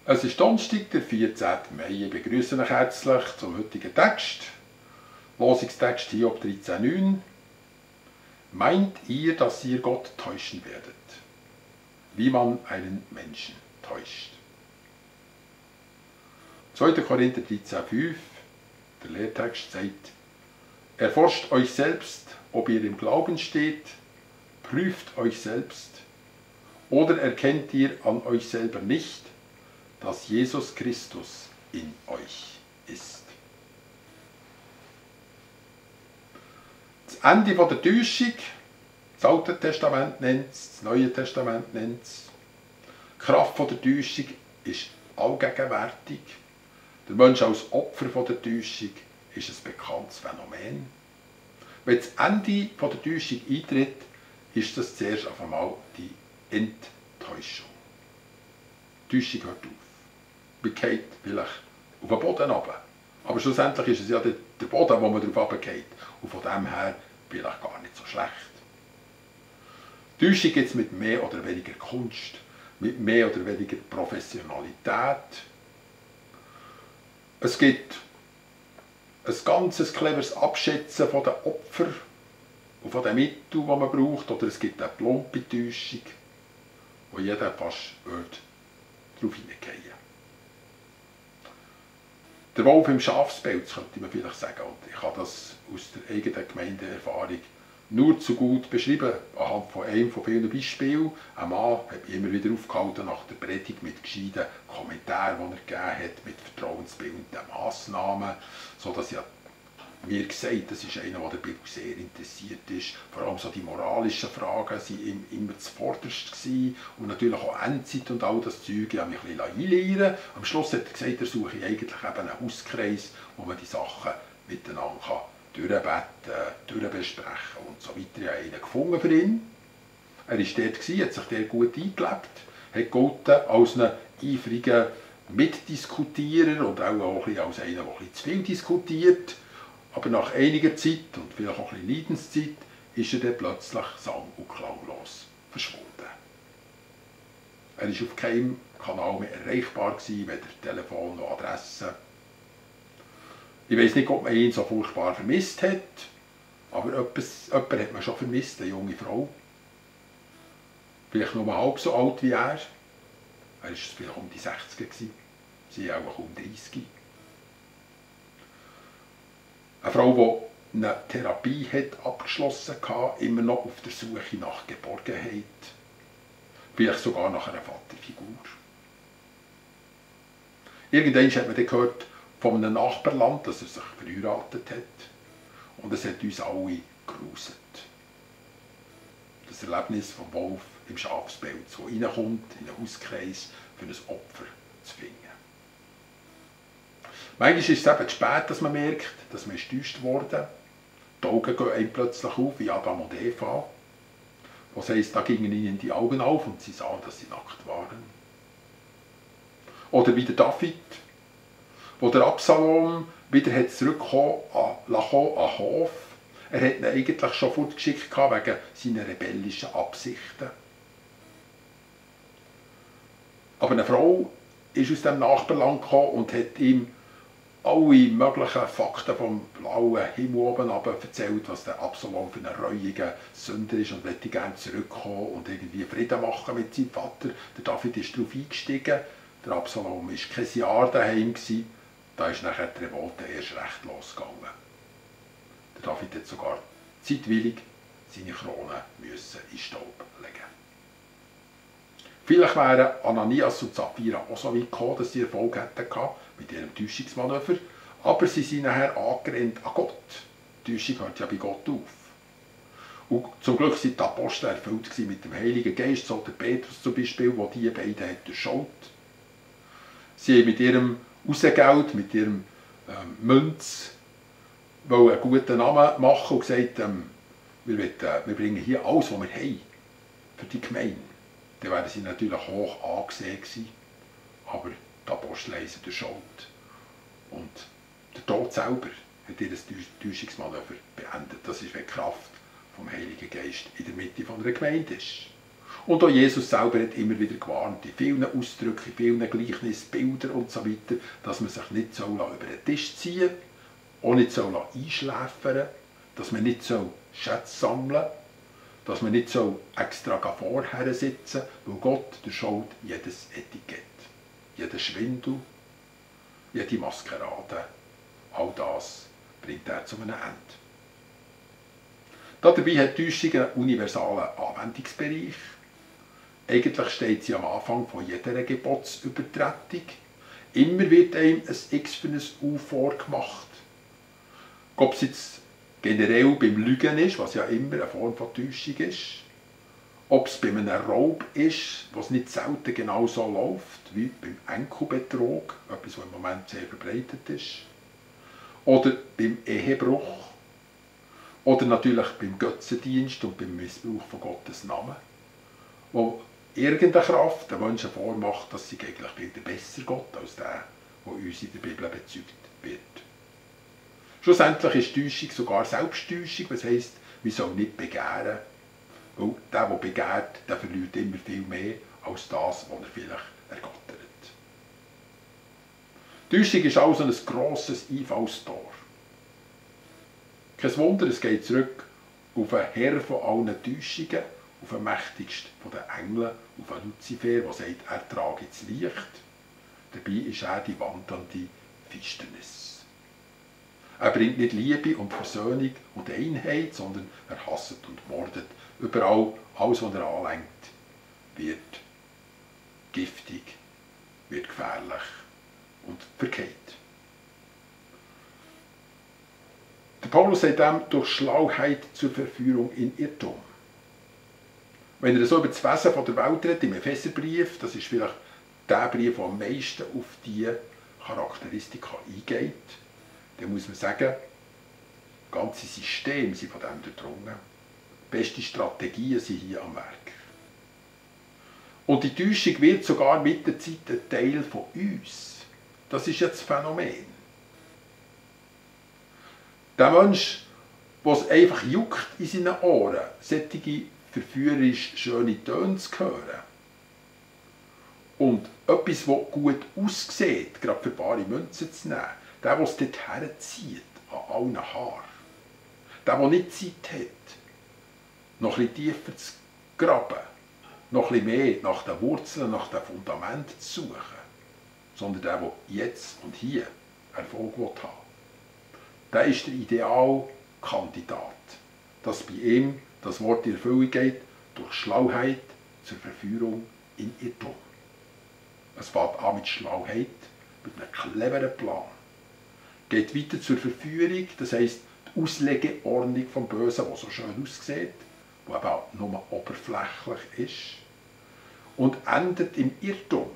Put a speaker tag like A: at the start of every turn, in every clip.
A: Es ist Donnerstag, der 14. Mai. Ich begrüße euch herzlich zum heutigen Text. Losungstext Hiob 13,9. Meint ihr, dass ihr Gott täuschen werdet, wie man einen Menschen täuscht? 2. Korinther 13,5. Der Lehrtext sagt: Erforscht euch selbst, ob ihr im Glauben steht, prüft euch selbst, oder erkennt ihr an euch selber nicht, dass Jesus Christus in euch ist. Das Ende der Täuschung, das Alte Testament nennt es, das Neue Testament nennt es. Die Kraft der Täuschung ist allgegenwärtig. Der Mensch als Opfer der Täuschung ist ein bekanntes Phänomen. Wenn das Ende der Täuschung eintritt, ist das zuerst auf einmal die Enttäuschung. Die Täuschung hört auf. Man fällt vielleicht auf den Boden runter. Aber schlussendlich ist es ja der Boden, wo man drauf runterfällt. Und von dem her vielleicht gar nicht so schlecht. Täuschung gibt es mit mehr oder weniger Kunst, mit mehr oder weniger Professionalität. Es gibt ein ganz cleveres Abschätzen von den Opfern und von den Mitteln, die man braucht. Oder es gibt eine plumpe Täuschung, wo jeder fast darauf hineingehen. Der Wolf im Schafspelz, könnte man vielleicht sagen. Und ich habe das aus der eigenen Gemeindeerfahrung nur zu gut beschrieben, anhand von einem von vielen Beispielen. Ein Mann hat mich immer wieder aufgehalten nach der Predigt mit gescheiten Kommentaren, die er gegeben hat, mit vertrauensbildenden Massnahmen, sodass ich mir gesagt habe, das ist einer, der der Bibel sehr interessiert ist. Vor allem so die moralischen Fragen waren ihm immer zuvorderst gewesen. Und natürlich auch Endzeit und all das Zeug. Ich habe mich ein bisschen einlehren. Am Schluss hat er gesagt, er suche eigentlich eben einen Hauskreis, wo man die Sachen miteinander durchbeten, durchbesprechen und so weiter. Ich habe einen gefunden für ihn. Er war dort, hat sich dort gut eingelebt, hat gegolten als einen eifrigen Mitdiskutierer und auch ein als einer, der ein bisschen zu viel diskutiert. Aber nach einiger Zeit und vielleicht auch ein bisschen Leidenszeit ist er dann plötzlich sang- und klanglos verschwunden. Er war auf keinem Kanal mehr erreichbar, weder Telefon noch Adresse. Ich weiß nicht, ob man ihn so furchtbar vermisst hat, aber jemand hat man schon vermisst, eine junge Frau. Vielleicht nur halb so alt wie er. Er war vielleicht um die 60 gewesen. Sie auch kaum 30. Eine Frau, die eine Therapie hat abgeschlossen hatte, immer noch auf der Suche nach Geborgenheit. Vielleicht sogar nach einer Vaterfigur. Irgendwann hat man dann gehört von einem Nachbarland, dass er sich verheiratet hat. Und es hat uns alle geruset. Das Erlebnis vom Wolf im Schafspelz, der reinkommt in einen Hauskreis, für ein Opfer zu finden. Manchmal ist es eben zu spät, dass man merkt, dass man enttäuscht wurde. Die Augen gehen einem plötzlich auf, wie Adam und Eva. Was heisst, da gingen ihnen die Augen auf und sie sahen, dass sie nackt waren. Oder wie der David, wo der Absalom wieder zurückkommen an den Hof. Er hat ihn eigentlich schon fortgeschickt wegen seiner rebellischen Absichten. Aber eine Frau ist aus dem Nachbarland gekommen und hat ihm alle möglichen Fakten vom blauen Himmel oben runter erzählt, was der Absalom für einen reuigen Sünder ist und möchte gerne zurückkommen und irgendwie Frieden machen mit seinem Vater. Der David ist darauf eingestiegen. Der Absalom war kein Jahr daheim. Da ist nachher die Revolte erst recht losgegangen. Der David hat sogar zeitwillig seine Krone müssen in Staub legen. Vielleicht wären Ananias und Sapphira auch so weit gekommen, dass sie Erfolg hätten mit ihrem Täuschungsmanöver, aber sie sind nachher angerannt an Gott. Die Täuschung hört ja bei Gott auf. Und zum Glück waren die Apostel erfüllt mit dem Heiligen Geist, so der Petrus zum Beispiel, der die beiden durchschaut. Sie haben mit ihrem Rausgeld, mit ihrem Münz, einen guten Namen machen und gesagt, wir bringen hier alles, was wir haben, für die Gemeinde. Dann wären sie natürlich hoch angesehen gewesen, aber die Apostel haben sie durchschaut. Und der Tod selber hat ihr Täuschungsmanöver beendet. Das ist, wenn die Kraft vom Heiligen Geist in der Mitte von einer Gemeinde ist. Und auch Jesus selber hat immer wieder gewarnt, in vielen Ausdrücken, in vielen Gleichnissen, Bildern und so weiter, dass man sich nicht über den Tisch ziehen soll, auch nicht einschläfern soll, dass man nicht Schätze sammeln soll, dass man nicht extra vorher sitzen soll, weil Gott durchschaut jedes Etikett, jeden Schwindel, jede Maskerade. All das bringt er zu einem Ende. Dabei hat die Täuschung einen universalen Anwendungsbereich. Eigentlich steht sie am Anfang von jeder Gebotsübertretung. Immer wird einem ein X für ein U vorgemacht. Ob es jetzt generell beim Lügen ist, was ja immer eine Form von Täuschung ist, ob es bei einem Raub ist, was nicht selten genau so läuft, wie beim Enkelbetrug, etwas, was im Moment sehr verbreitet ist, oder beim Ehebruch, oder natürlich beim Götzendienst und beim Missbrauch von Gottes Namen, wo irgendeine Kraft den Menschen vormacht, dass sie eigentlich viel besser Gott als der uns in der Bibel bezeugt wird. Schlussendlich ist Täuschung sogar Selbsttäuschung, das heisst, wir sollen nicht begehren, weil der begehrt, der verliert immer viel mehr als das, was er vielleicht ergattert. Täuschung ist also ein grosses Einfallstor. Kein Wunder, es geht zurück auf den Herr von allen Täuschungen, auf den mächtigsten von den Engeln, auf den Luzifer, der sagt, er trage das Licht. Dabei ist er die wandernde Finsternis. Er bringt nicht Liebe und Versöhnung und Einheit, sondern er hasst und mordet. Überall, alles, was er anlenkt, wird giftig, wird gefährlich und verkehrt. Der Paulus sagt dem durch Schlauheit zur Verführung in Irrtum. Wenn er so über das Wesen der Welt redet, im Epheserbrief, das ist vielleicht der Brief, der am meisten auf diese Charakteristika eingeht, dann muss man sagen, ganze Systeme sind von dem durchdrungen. Beste Strategien sind hier am Werk. Und die Täuschung wird sogar mit der Zeit ein Teil von uns. Das ist jetzt das Phänomen. Der Mensch, der es einfach juckt in seinen Ohren, solche verführerisch schöne Töne zu hören. Und etwas, das gut aussieht, gerade für bare Münzen zu nehmen, der es dort herzieht, an allen Haaren. Der nicht Zeit hat, noch etwas tiefer zu graben, noch etwas mehr nach den Wurzeln, nach dem Fundament zu suchen, sondern der jetzt und hier Erfolg haben. Der ist der Idealkandidat, dass bei ihm das Wort in Erfüllung geht, durch Schlauheit zur Verführung in Irrtum. Es fängt an mit Schlauheit, mit einem cleveren Plan. Geht weiter zur Verführung, das heisst die Auslegeordnung vom Bösen, die so schön aussieht, die aber auch nur oberflächlich ist, und endet im Irrtum.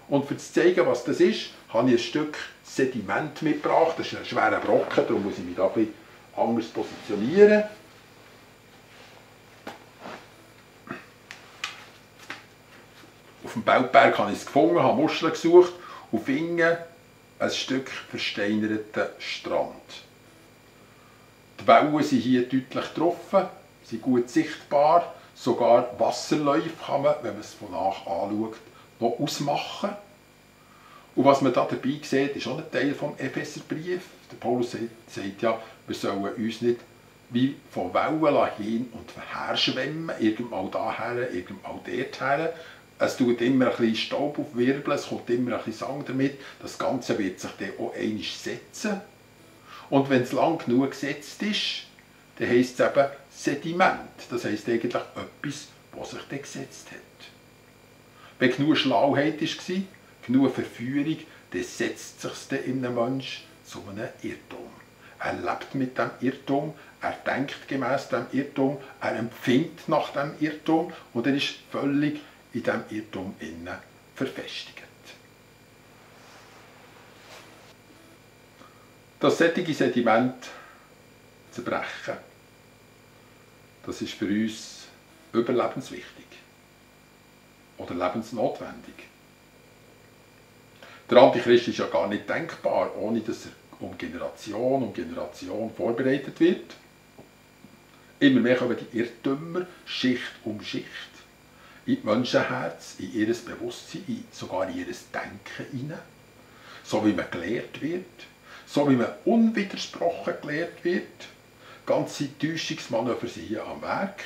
A: Und für zu zeigen, was das ist, habe ich ein Stück Sediment mitgebracht. Das ist ein schwerer Brocken, darum muss ich mich da ein bisschen anders positionieren. Auf dem Beltberg habe ich es gefunden, habe Muscheln gesucht und finde ein Stück versteinerten Strand. Die Wellen sind hier deutlich getroffen, sind gut sichtbar. Sogar Wasserläufe kann man, wenn man es von nach anschaut, noch ausmachen. Und was man da dabei sieht, ist auch ein Teil vom Epheserbrief. Der Paulus sagt ja, wir sollen uns nicht wie von Wellen hin und her schwimmen, irgendwann daher, irgendwann dorthin. Es tut immer ein bisschen Staub aufwirbeln, es kommt immer ein bisschen Sang damit. Das Ganze wird sich dann auch einmal setzen. Und wenn es lang genug gesetzt ist, dann heisst es eben Sediment. Das heisst eigentlich etwas, was sich dann gesetzt hat. Wenn genug Schlauheit war, genug Verführung, dann setzt sich es in einem Menschen zu einem Irrtum. Er lebt mit dem Irrtum, er denkt gemäß dem Irrtum, er empfindet nach dem Irrtum und er ist völlig in diesem Irrtum innen verfestigt. Das solche Sediment zu brechen, das ist für uns überlebenswichtig oder lebensnotwendig. Der Antichrist ist ja gar nicht denkbar, ohne dass er um Generation vorbereitet wird. Immer mehr kommen die Irrtümer, Schicht um Schicht. in die Menschenherz, in ihr Bewusstsein, sogar in ihr Denken hinein. So wie man gelehrt wird, so wie man unwidersprochen gelehrt wird. Ganze Täuschungsmanöver sind hier am Werk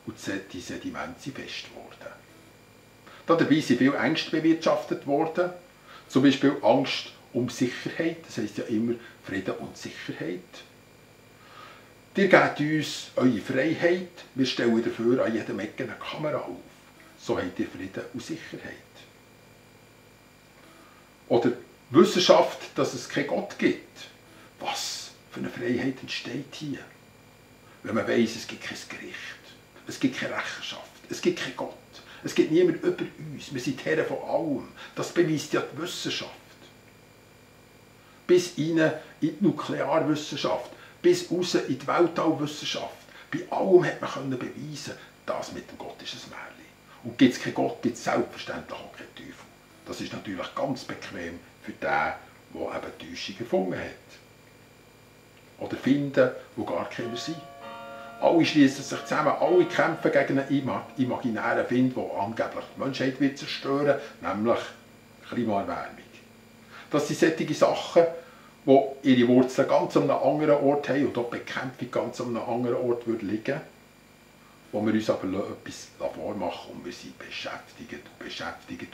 A: und die Sedimente sind fest geworden. Dabei sind viele Ängste bewirtschaftet worden, zum Beispiel Angst um Sicherheit, das heisst ja immer Frieden und Sicherheit. Ihr gebt uns eure Freiheit, wir stellen dafür an jedem Ecke eine Kamera auf. So habt ihr Frieden und Sicherheit. Oder Wissenschaft, dass es keinen Gott gibt. Was für eine Freiheit entsteht hier? Wenn man weiss, es gibt kein Gericht, es gibt keine Rechenschaft, es gibt keinen Gott, es gibt niemand über uns, wir sind Herren von allem. Das beweist ja die Wissenschaft. Bis rein in die Nuklearwissenschaft, bis raus in die Weltallwissenschaft. Bei allem hat man beweisen, das mit dem Gott ist ein Märchen. Und gibt es keinen Gott, gibt es selbstverständlich auch keinen Teufel. Das ist natürlich ganz bequem für den, der eben Täuschung erfunden hat. Oder finden, wo gar keiner sind. Alle schließen sich zusammen, alle kämpfen gegen einen imaginären Find, der angeblich die Menschheit wird zerstören, nämlich Klimaerwärmung. Das sind solche Sachen, die ihre Wurzeln ganz an einem anderen Ort haben und auch die Bekämpfung ganz an einem anderen Ort liegen würde, wo wir uns aber etwas vormachen und wir sind beschäftigt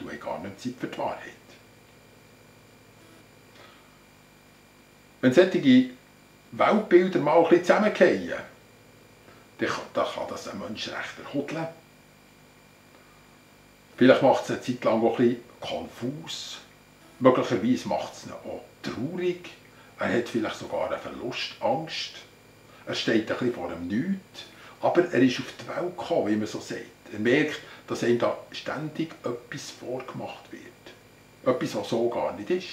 A: und haben gar nicht Zeit für die Wahrheit. Wenn solche Weltbilder mal ein bisschen zusammenfallen, dann kann das ein Mensch recht erhudeln. Vielleicht macht es eine Zeit lang auch ein bisschen konfus. Möglicherweise macht es ihn auch traurig. Er hat vielleicht sogar eine Verlustangst. Er steht ein bisschen vor dem Nichts. Aber er ist auf die Welt gekommen, wie man so sagt. Er merkt, dass ihm da ständig etwas vorgemacht wird. Etwas, was so gar nicht ist.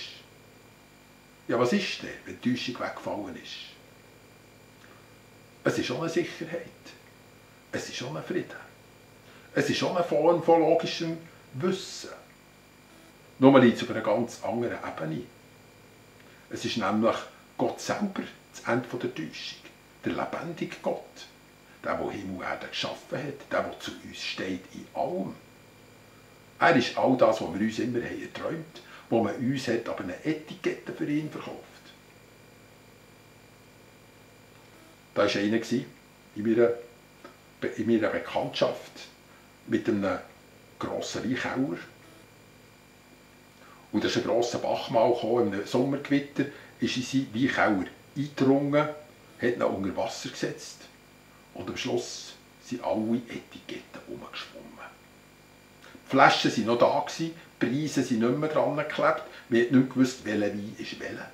A: Ja, was ist denn, wenn die Täuschung weggefallen ist? Es ist schon eine Sicherheit. Es ist schon ein Frieden. Es ist schon eine Form von logischem Wissen. Nur liegt es auf einer ganz anderen Ebene. Es ist nämlich Gott selber, das Ende der Täuschung. Der lebendige Gott. Der Himmel und Erde geschaffen hat. Der zu uns steht in allem. Er ist all das, was wir uns immer erträumt haben, wo man uns hat, aber eine Etikette für ihn verkauft. Da war einer in meiner Bekanntschaft mit einem grossen Weinkeller. Und da ist ein grosser Bachmal gekommen, im Sommergewitter, ist in seinen Weinkeller eingedrungen, hat ihn unter Wasser gesetzt und am Schluss sind alle Etiketten umgeschwommen. Die Flaschen waren noch da, die Preise sind nicht mehr dran geklebt, man hat nicht gewusst, welcher Wein ist welcher.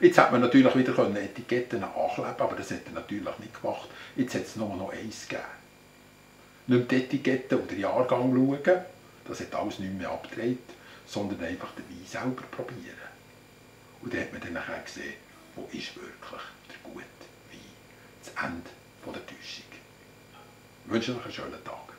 A: Jetzt hätte man natürlich wieder Etiketten ankleben, aber das hat er natürlich nicht gemacht. Jetzt hat es nur noch eins gegeben. Nicht die Etiketten und den Jahrgang schauen, das hat alles nicht mehr abgedreht, sondern einfach den Wein selber probieren. Und dann hat man dann nachher gesehen, wo ist wirklich der gute Wein. Das Ende der Täuschung. Ich wünsche euch einen schönen Tag.